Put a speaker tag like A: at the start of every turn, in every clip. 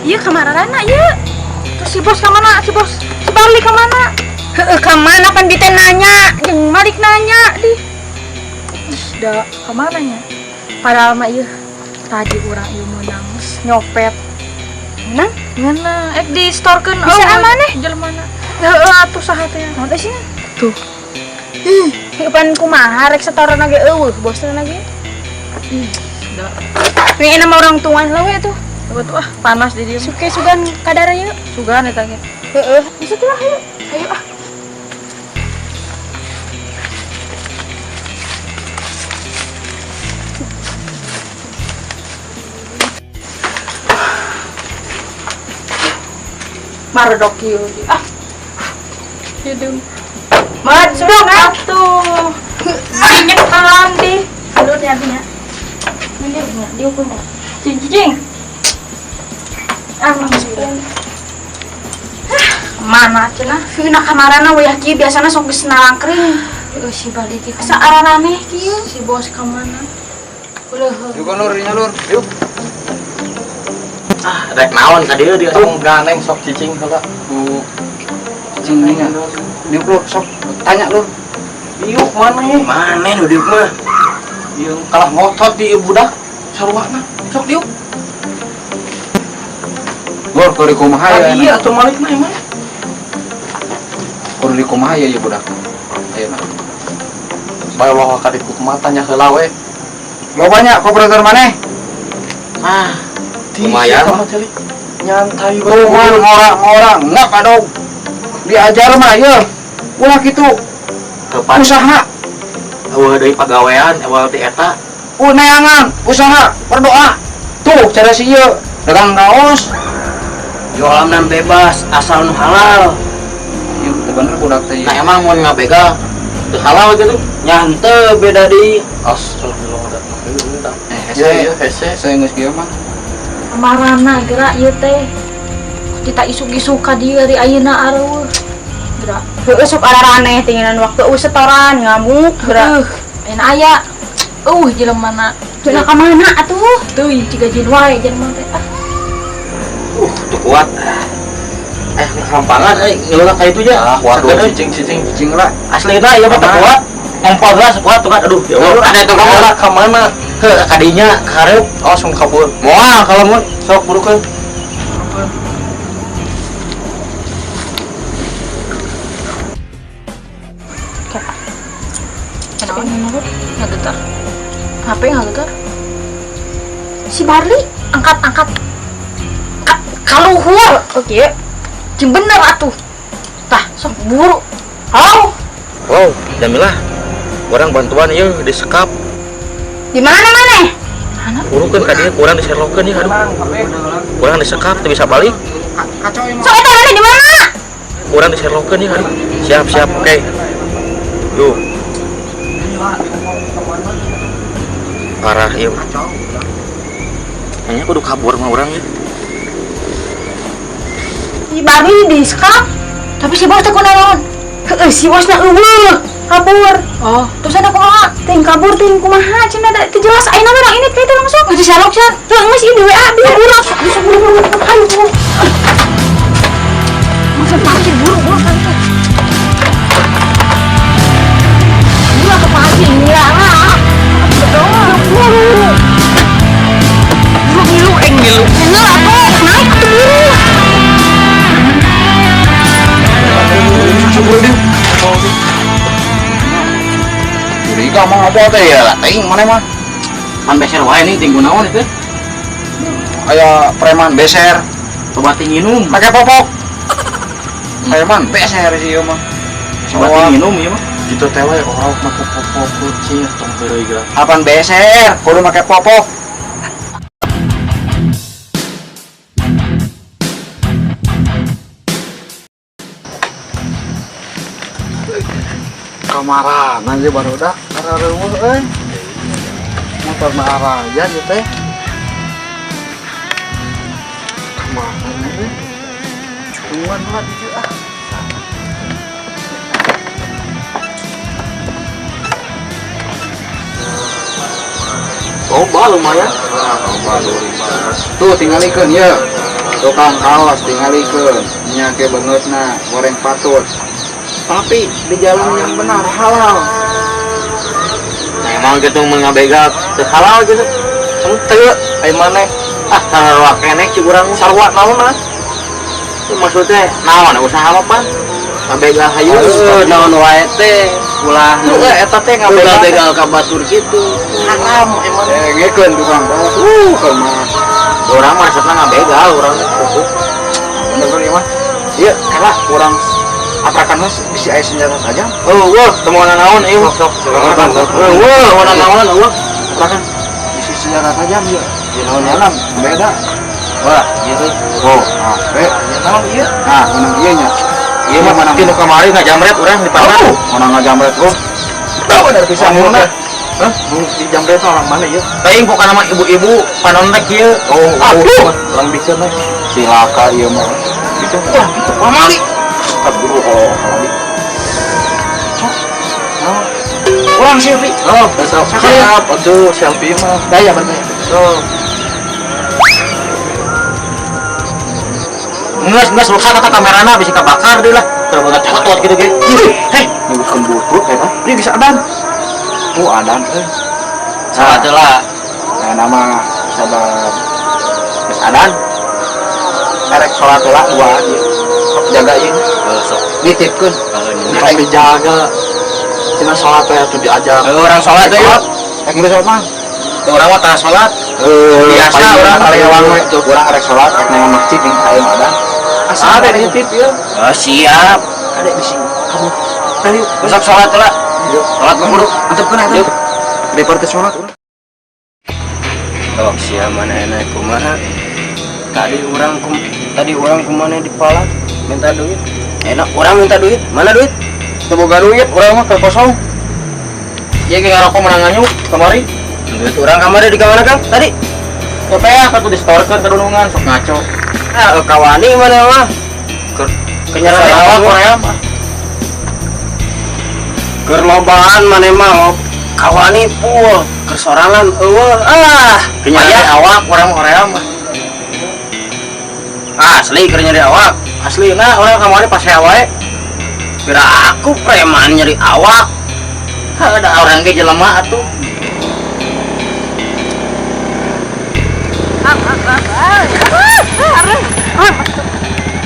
A: Ieu kamarana ieu. Terus si bos ka mana? Si bos, si Barli ka mana? Heeh, ka mana pan bite nanya, jeung Malik nanya di. Ih, da ka mana nya? Padahal mah ieu tadi urang ieu meunang nyopet. Meunang? Ngeunah, ek di storekeun
B: Bisa amaneh?
A: Jelema na. Heeh, atuh saha teh? Naon teh sih? Tuh.
B: Ih, pan kumaha rek setoran ge eueuh bosna ge.
A: Ih, da.
B: Pengen sama orang tuan lah we tuh.
A: Coba tuh ah, panas di dieu.
B: Suke sugan kadara yeuh.
A: Sugan eta ge.
B: Heeh, bisa tuh lah ayo.
A: Ayo ah. Maredok ieu ah. Hidung. Medok atuh. Nyekelan di.
B: Aduh nya. Mindir nya diukur.
A: Cing cing. Ah, masuk. Mana cenah?
B: Heuh kamarana wayah kieu biasana sok geus nalangkring.
A: Heeh, si Bali ki
B: Asa araraneh kieu.
A: Si bos ka mana? Ulah.
C: Yuk lur, nya lur. Yuk.
D: Ah, rek naon ka dieu dia
C: Tong ganeng sok cicing heula.
E: Ku cicing nya. Diuk lur, sok tanya lur.
C: Diuk maneh?
D: Maneh nu diuk mah.
C: Ieu kalah ngotot di ieu budak saruana. Sok diuk.
E: Lur, kudu kumaha ya?
C: Tadi atuh Malik mah emang.
E: Kudu kumaha ya ieu budak? Ayeuna.
C: Bae wae ka ditu kumaha tanya heula we.
E: Loba nya kooperator maneh?
D: Ah, lumayan
C: mah celi. Nyantai
E: Tuh man orang-orang ngap adog. Diajar mah ieu. Ulah kitu. Usaha.
D: Eueuh deui pagawean ewal ti eta.
E: Neangan, usaha, berdoa. Tuh cara si ieu dagang kaos.
D: Jualan bebas asal nu halal.
E: Ieu teu bener budak teh.
D: Nah emang mun ngabegal teu halal gitu. Nya henteu beda deui.
C: Astagfirullah.
E: Hese,
C: hese.
E: Saya geus kieu mah.
A: Kamarana gerak ieu teh. Kita isuk-isuk ka dieu ari ayeuna areueuh. Gerak.
B: Heeh, sok araraneh tinginan waktu eueuh setoran ngamuk gerak.
A: Heuh, ayeuna aya. Eueuh jelemana.
B: Cenah ka mana atuh?
A: Teuing ciga jin wae jelema teh. Ah.
D: Tuh kuat. Hampangan ngeuleuh ka itu nya.
C: Ah, waduh cicing cicing
E: cicing lah.
D: Aslina ieu mah teu kuat. Ngompol lah kuat tuh kan. Aduh, ya Allah. Ada itu kamu
C: lah ka mana?
D: Heuh, kadinya ka hareup.
C: Langsung kabur.
D: Moal kalau mun
C: sok burukeun.
A: Kenapa? Nggak getar. HP nggak getar.
B: Si Barli
A: angkat angkat. Kaluhur.
B: Oke.
A: Jeung bener atuh. Tah, sok buru.
B: Halo.
D: Wow, Jamilah. Orang bantuan ieu disekap.
B: Di mana maneh?
D: Burukeun ka dieu, kurang diserlokeun ieu aduh. Kurang disekap teu bisa balik.
E: Kacau ieu mah.
B: Sok eta maneh di mana?
D: Kurang diserlokeun ieu aduh. Siap, siap, oke. Yuk. Parah ieu. Kayaknya kudu kabur mah urang ieu.
B: Si Barli disekap,
A: tapi si bos teh kunaon?
B: Heeh, si bosna eueuh, kabur.
A: Oh, terus ada kumaha?
B: Ting kabur ting kumaha cenah da teu jelas ayeuna mah urang ini teh langsung.
A: Geus disalok cenah.
B: Heuh, geus ieu di WA bieu buru. Bisa buru-buru. Ayo buru.
A: Maksud parkir buru-buru kan teh. Buru atau parkir ya lah.
B: Buru.
D: Buru ngilu eng ngilu.
B: Ngilu atuh, naik atuh buru.
E: Curiga mah apa teh ya lah teuing maneh mah.
D: Pan beser wae nih ting kunaon itu.
E: Aya preman beser.
D: Coba ting nginum.
E: Make popok. Preman beser sih ieu mah.
D: Coba ting nginum ieu mah.
C: Gitu teh we orang make popok kucing tong heureuy geura.
E: Apaan beser? Kudu make popok. Kamarana ge barudak arareuweuh euy. Motor mah araya ieu teh. Kamarana euy. Tungguan lah di dieu ah.
D: Loba lumayan.
E: Tuh tinggalikeun ieu. Tukang kaos tingalikeun nya ke beungeutna goreng patut. Tapi di jalan yang benar halal.
D: Nah, emang gitu mun ngabegal teu halal gitu. Henteu
C: Ai maneh
D: ah sarua keneh cik urang
C: sarua naon ah?
D: Itu maksudnya naon usaha mah pan? Ngabegal hayu.
F: Naon wae teh ulah
C: Heueuh eta teh ngabegal
F: begal ka batur kitu.
C: Haram ai maneh.
E: Dengekeun tukang kaos. Kumaha.
D: Urang mah resepna ngabegal urang teh kuku.
E: Bener ieu mah. Ieu kalah urang aprakan mah bisi aya senjata tajam.
D: Eueuh, teu moal naon ieu. Sok sok. Eueuh, moal naon eueuh.
E: Aprakan bisi senjata tajam ieu. Ieu naon nyalam beda.
D: Wah, gitu.
E: Oh, HP.
C: Naon ieu?
E: Nah, menang ieu nya.
D: Ieu mah
E: menang.
D: Tinu kamari ngajamret urang di pasar.
E: Oh, menang ngajamret oh. Tahu bener pisan
C: Orang
E: mana?
C: Hah? Di jamret orang mana ieu?
D: Teuing pokona mah ibu-ibu panon teh kieu.
E: Oh,
D: Aduh.
C: Orang bikin lah.
E: Cilaka ieu mah.
C: Gitu.
D: Wah, itu pamali.
E: Kaburu oh, pamali. Sok. Urang selfie.
C: Oh, besok. Siap, atuh selfie mah.
E: Daya berdaya.
C: Oh.
D: Nges rusak kata kamerana bisa kebakar deui lah. Keur banget cotot gitu ge. Heh,
E: Nyebutkeun butut eta. Ieu bisa adan. Oh, adan euy.
D: salah teh lah.
E: Nah, nama sabab
D: Geus adan.
E: erek salat heula dua ieu. Sok jaga ieu.
D: Sok.
E: Nitipkeun.
C: Tong dijaga. Cenah salat teh atuh diajak.
D: Urang salat teh yuk.
E: Rek geus salat mah.
D: Urang mah tah salat. Biasa urang
E: karyawan we. Urang erek salat rek nang masjid jeung aya adan.
C: Asa ada nitip ieu.
D: Oh, siap.
E: Kade bisi kamu.
D: Ayo, besok salat lah. Salat mah kudu.
E: Antepkeun atuh.
D: Yuk.
E: Daripada salat urang.
F: Oh, sia mana enak kumaha? Tadi urang kumana dipalak minta duit. Enak urang minta duit. Mana duit?
E: Teu boga duit urang mah kosong.
D: Ieu ge ngarokok menang nganyuk kamari.
F: Duit urang kamari di kamana Kang? Tadi.
D: Teh atuh disetorkeun ka dunungan sok ngaco.
F: Ah, kawani mana mah? Kenyara
D: Salah
F: awak
D: Korea mah.
F: Keur lobaan maneh mah kawani full, keur sorangan eueuh. Ah,
D: Kenyara awak urang mah Korea mah.
F: Asli keur nyeri awak.
D: Asli nah urang kamari pas wae.
F: Kira aku preman nyeri awak.
D: Ada orang ge jelema atuh.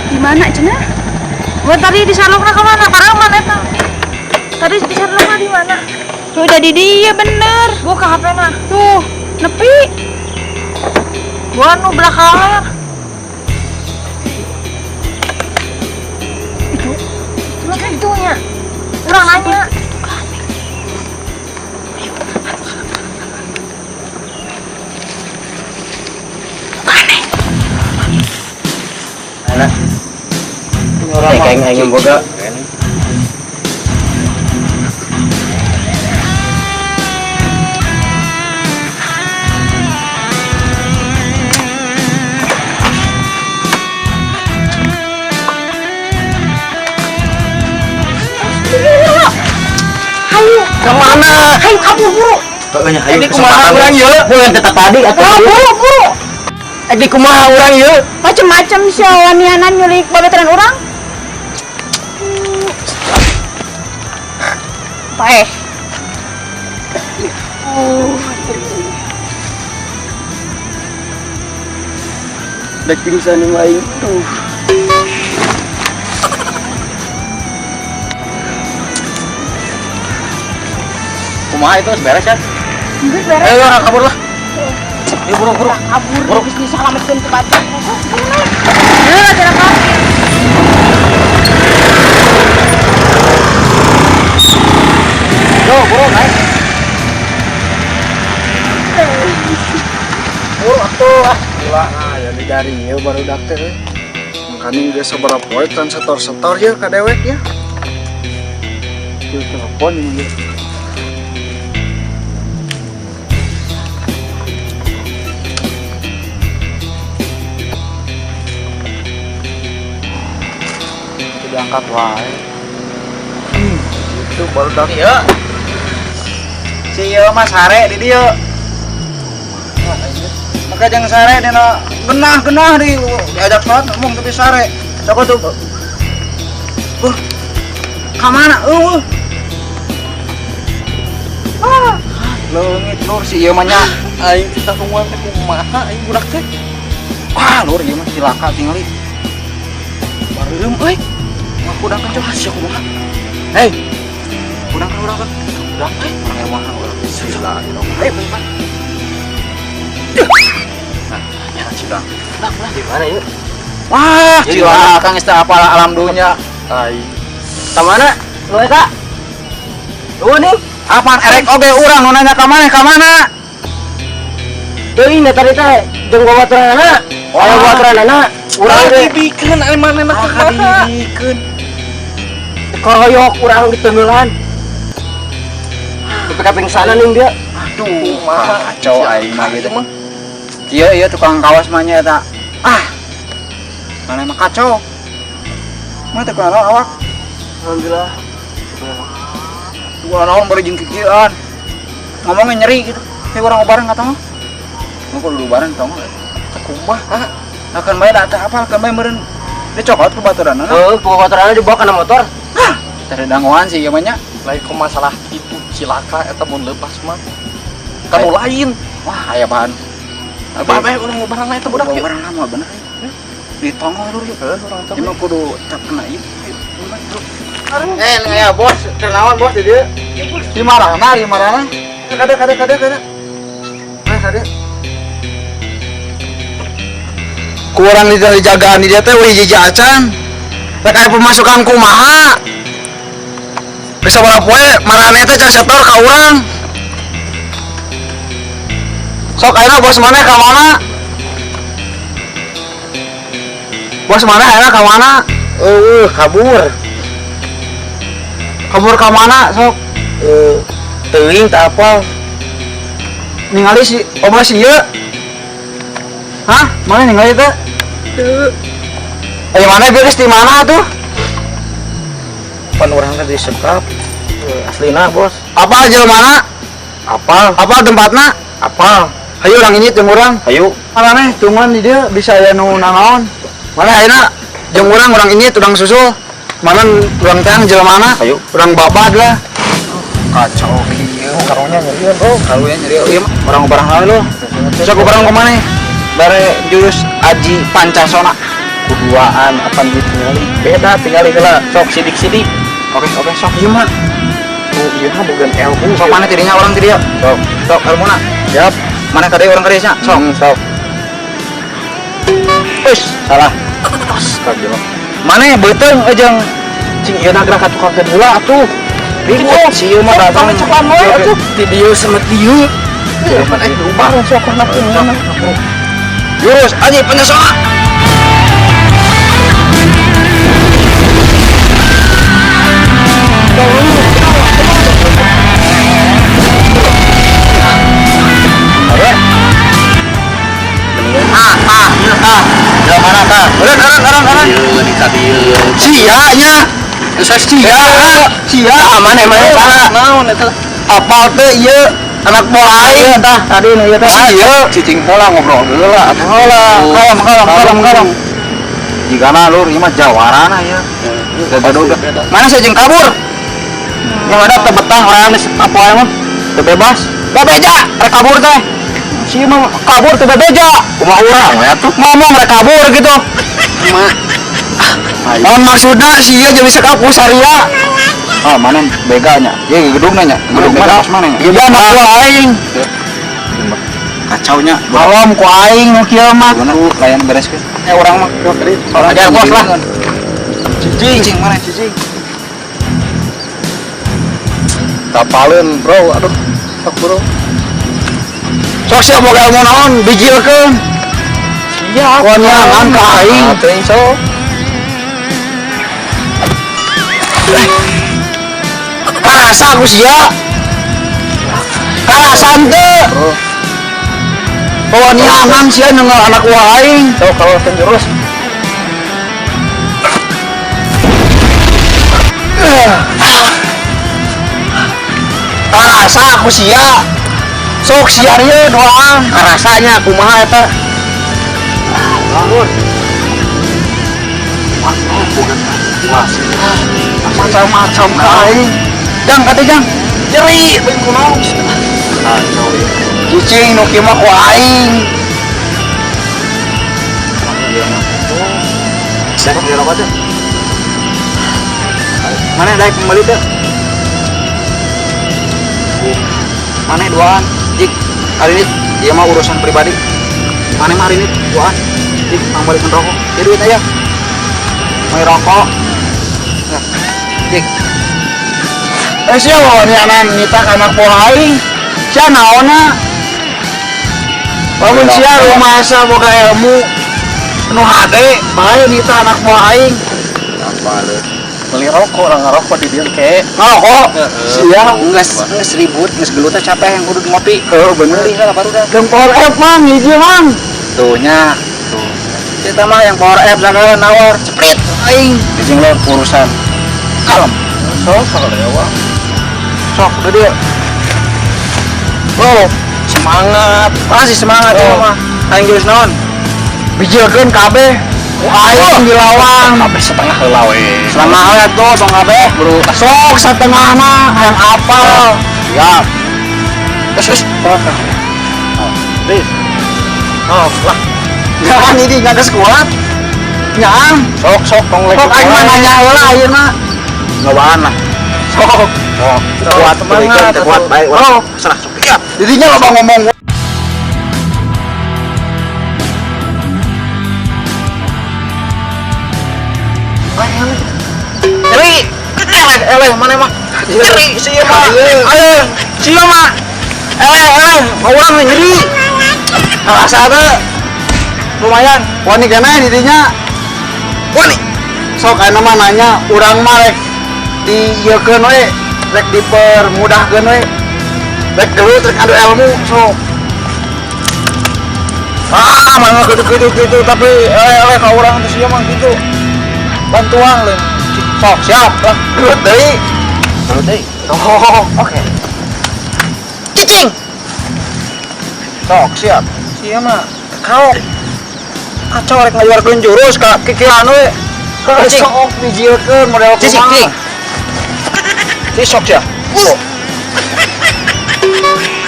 A: Di mana cenah? Gua tadi di salokna ka mana? Paraman eta. Tadi di salokna di mana?
B: Udah di dia bener.
A: Buka HP-na.
B: Tuh, nepi.
A: Gua nu belakang. Itu itunya. Urang nanya.
F: Anak. Kayak aing boga.
A: Hayu.
D: Kemana?
A: Hayu kabur buru.
D: Pokoknya hayu
C: Ini kumaha urang ieu?
D: Bukan tetap tadi atuh.
A: Buru buru.
D: Di kumaha urang ieu?
B: Macem-macem sia wanianan nyulik babaturan urang. Paeh.
F: Dek pingsan mah aing. Duh.
D: Kumaha itu beres ya?
B: Geus beres.
D: Ayo orang kabur lah. Yuk buru buru.
B: Kabur geus disalametkeun ku batur.
A: Heuh, jalan kaki.
D: Yo buru naik. Buru atuh ah.
E: Gila, nah ya di dari ieu barudak teh euy. Mangkaning geus sabaraha poe can setor-setor ye ka dewek ya. Ieu telepon ieu. Itu diangkat wae. Itu barudak.
D: Iya.
E: Si ieu mah sare di dieu. Muka jeung sare dina genah-genah di diajak sholat ngomong tapi sare. Sok atuh. Ka mana eueuh? Ah, leungit lur si ieu mah nya.
C: Aing kita tungguan teh kumaha aing budak teh.
E: Wah, lur ieu mah cilaka tingali.
C: Bareureum euy.
E: Mah kudang kan coba sia kumaha. Hei. Kudang kan urang kan.
C: Budak teh.
E: Urang emang urang sila ieu. Hei, bentar. Nah, nya cilaka.
D: Lah, di mana yuk?
E: Wah, cilaka geus teu apal alam dunya.
C: Aing.
D: Ka mana? Lu eta? Lu nih?
E: Apaan erek oge urang nu nanya ka maneh ka mana?
D: Teuing da tadi teh jeung babaturanana. Aya babaturanana. Urang ge
C: dibikeun ari manehna kumaha?
E: Dibikeun.
D: Dikoroyok urang diteunggeulan. Sampai ka pingsanan ning dia.
E: Aduh, kacau aing mah gitu. Iya, iya tukang kawas mah nya eta. Ah. Maneh mah kacau. Mah teh kunaon awak?
D: Alhamdulillah.
E: Dua naon baru jeung kikieuan. Ngomongnya nyeri gitu. Kayak urang bareng kata mah. Mau kudu bareng tong.
C: Kumaha?
E: Akan bae da teh apal kan bae meureun. Dicokot ku baturanna.
D: Heuh, ku baturanna dibawa kana motor.
E: Hah, teh dangoan sih ieu mah nya.
C: Lain ku masalah kitu cilaka eta mun leupas mah. Kanu lain.
E: Wah, aya bahan.
C: Bae urang bareng eta budak
E: yeuh. Bareng mah bener. Di tongol lur yeuh.
C: Heuh, urang teh.
E: Ieu mah kudu cap kena ieu.
D: Ya bos, kenalan bos di dieu.
E: Di marana, di marana. Kade kade kade kade. Nah, kade. Kurang dijagaan di dia teh euy hiji acan. Rek aya pemasukan kumaha? Bisa sabaraha poe marane teh can setor ka urang. Sok ayeuna bos maneh ka mana? Bos maneh ayeuna ka mana?
D: Eueuh, kabur.
E: Kabur ka mana sok?
D: Teuing teu apal.
E: Ningali si oma si ieu. Hah? Mana ningali teh?
A: Teu.
E: Aya mana beres di mana tuh?
D: Pan urang teh disekap. Aslina, Bos.
E: Apa jelema mana?
D: Apal.
E: Apa tempatna?
D: Apal.
E: Hayu urang ini jeung urang.
D: Hayu.
E: Maraneh tungguan di dieu bisa aya nu nanaon. Mana ayeuna jeung urang urang ini urang susul. Mana urang teh jelema mana?
D: Hayu.
E: Urang babad lah. Kacau kieu.
D: Karunya nyeri, Bro.
E: Karunya nyeri. Ieu mah urang barang lain lo. Sok barang ka maneh? Bare jurus Aji Pancasona.
D: Kuduaan apan gitu ningali. Beda tingali heula sok sidik-sidik.
E: Oke, oke sok ieu mah.
D: Oh, ieu mah boga ilmu.
E: Sok mana tidinya orang tidinya?
D: Sok.
E: Sok ilmuna.
D: Siap.
E: Mana kade orang kade nya? Sok.
D: Sok.
E: Wis,
D: salah. Astagfirullah.
E: Mana beuteung jeung
D: cing ieu nagrah ka tukang heula atuh.
E: Ribut si ieu mah datang.
A: Coklat moe atuh.
D: Ti dieu sama dieu.
C: Pan aing diubah sok kana kumaha.
E: Jurus Aji Pancasona. Sia nya. Sia, sia mana emang salah.
C: Naon eta?
E: Apal teh ieu anak bola aing
D: tah tadi nu ieu teh.
E: Ieu
C: cicing pola ngobrol heula atuh.
E: Heula, kalem kalem kalem kalem. Jigana lur ieu mah jawarana ieu. Gaduh. Mana saya jeung kabur? Yang ada teh betang urang geus apa wae mah. Teu bebas. Babeja rek kabur teh. Si mah kabur teu bebeja.
C: Kumaha urang we atuh?
E: Ngomong rek kabur gitu.
C: Mah.
E: Naon maksudna si ieu jadi sekap ku saria? Oh, mana beganya? Ieu gedungna nya. Gedung mana pas mana nya? Ieu anak gua aing. Kacau nya. Malom ku aing nu kieu mah. Layan bereskeun. Eh urang mah ajar bos lah.
C: Cicing,
E: cicing mana cicing?
C: Kapaleun, bro. Aduh, sok bro.
E: Sok sia boga ilmu naon bijilkeun.
C: Siap.
E: Waniangan ka aing.
C: Teuing sok.
E: Karasa aku sia. Karasa teu. Waniangan sia nengel anak gua aing.
C: Sok kalau jurus.
E: Karasa aku sia. Sok siar ieu doang.
D: Karasanya kumaha eta?
E: Bangun. Macam-macam ka aing. Jang kate jang. Nyeri bae kunaon.
C: Kacau ya.
E: Cicing nu kieu mah ku aing.
D: Daek beli rokok tuh.
E: Mana daek meuli teu? Mana duaan? Jik, hari ini dia mah urusan pribadi. Mana mah hari ini duaan? Jik, mang balikin rokok. Ya duit aja. Mau rokok. Nah, Jik. Eh sia wanianan nita ka anak buah aing. Sia naonna? Lamun sia rumasa boga ilmu nu hade, bae nita anak buah aing.
C: Apa lu? Beli rokok orang ngerokok di dia ke.
E: Ngarokok. Sia.
D: Geus geus ribut, geus gelut teh capek yang kudu ngopi.
E: Heuh bener.
D: Beli lah baru dah.
E: Jeung power F mang, hiji mang.
D: Tuh nya.
C: Tuh.
E: Kita mah yang power F sagala nawar, ceprit aing.
D: Cicing lur urusan.
E: Kalem.
C: Sok sok lewat.
E: Sok udah dia. Oh,
F: Semangat.
E: pasti semangat
F: Oh.
E: ya mah. Aing geus naon? Bijilkeun kabeh. Ku aing dilawang.
C: Kabeh setengah heula we.
E: Selama heula tuh tong kabeh.
C: Bro,
E: Sok satengahna hayang apal. Siap.
D: Terus terus.
C: Riz. Oh, lah.
E: Jangan ini nggak geus kuat. Nyaam.
C: Sok sok tong lagi.
E: Sok aing mah nanya heula ayeuna.
D: Ngawaan lah.
E: Sok.
D: Sok. Kuat,
F: semangat,
D: teu kuat bae.
E: Oh.
D: Serah sok. Siap.
E: Didinya loba ngomong.
D: Nyeri. Eleh, eleh mana mah? Nyeri sia mah.
E: Ayo, sia mah. Eleh, eleh, urang nyeri. Rasa teh
D: Lumayan.
E: wani keneh didinya.
D: Wani.
E: Sok ayeuna mah nanya urang mah rek diieukeun we, rek dipermudahkeun we. Rek gelut rek adu ilmu sok.
D: Ah, mana gitu-gitu gitu tapi eleh eleh ka urang teh sia mah gitu. Bantuan lain. Sok siap lah.
E: Gelut deui.
D: Gelut deui.
E: Oh,
D: Oke. Cicing. Sok siap. Sia mah kaok. Kacau rek ngajuarkeun jurus ka kikiran we. Cicing.
E: Sok dijiekeun model
D: Cicing,
E: kumaha.
D: cicing. Cicing sok sia.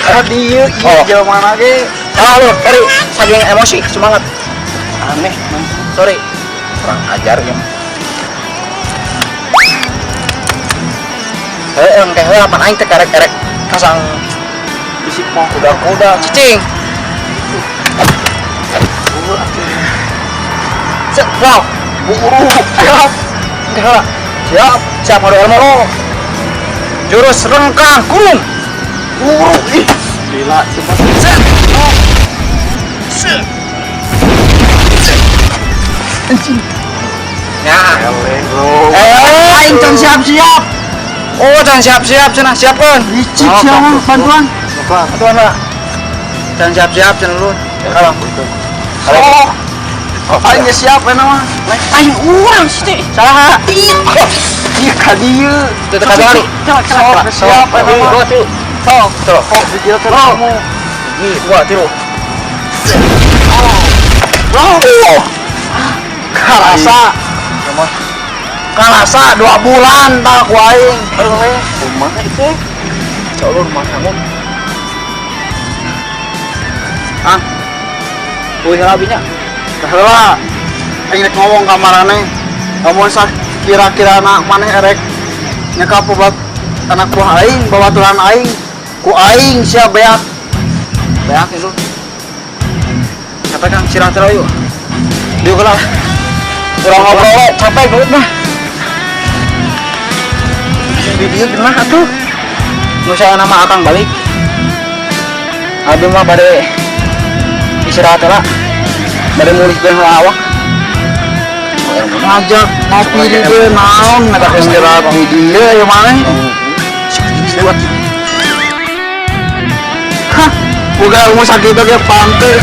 E: Ka dieu ieu
D: Oh.
E: jelema mana ge.
D: Ah lu, sorry, saking emosi, semangat. Aneh, man. Sorry. Kurang ajar ya. Heeh, engke heula pan aing teh karek-karek kasang
E: Bisik mah
D: kuda-kuda cicing. Set, wow. Buru. Siap. Engke heula.
E: Siap.
D: Siap adu ilmu lo. Jurus rengkang kurung.
E: Buru ih.
C: Gila, coba.
D: Set. Set. Ya.
C: Eleh, bro.
E: Eh, aing can siap-siap.
D: Oh, jangan siap-siap cenah, siapkeun.
E: Licik sia mah bantuan.
D: Bantuan lah. Jangan siap-siap cenah lu. Kalau
E: Sok. Aing geus siap eta mah.
A: Aing urang sih teh.
D: salah.
E: Ih ka dieu.
D: Teu teka kali.
E: Sok siap eta mah.
D: Dua, tilu.
E: Sok.
D: Tuh.
E: Sok dijiekeun kamu.
D: Hiji, dua, tilu.
E: Oh. Karasa. Karasa 2 bulan tak ku aing.
C: Kumaha itu? Calon rumah kamu.
D: Ah. Uih labinya.
E: Heula. Aing rek ngomong ka maraneh. Lamun sah kira-kira anak maneh erek nyekap obat anak buah aing, babaturan aing, ku aing sia beak.
D: Beak itu. Capek Kang, istirahat heula yuk. Diuk lah. Kurang ngobrol we, capek gelut mah. Di dieu genah atuh. Nu saya nama Akang balik. Abdi mah bade istirahat heula. Bade mulihkeun heula awak.
E: Ngajak ngopi di dieu naon ngajak istirahat di dieu ya maneh. Hah, boga ilmu sakitu ge pantes.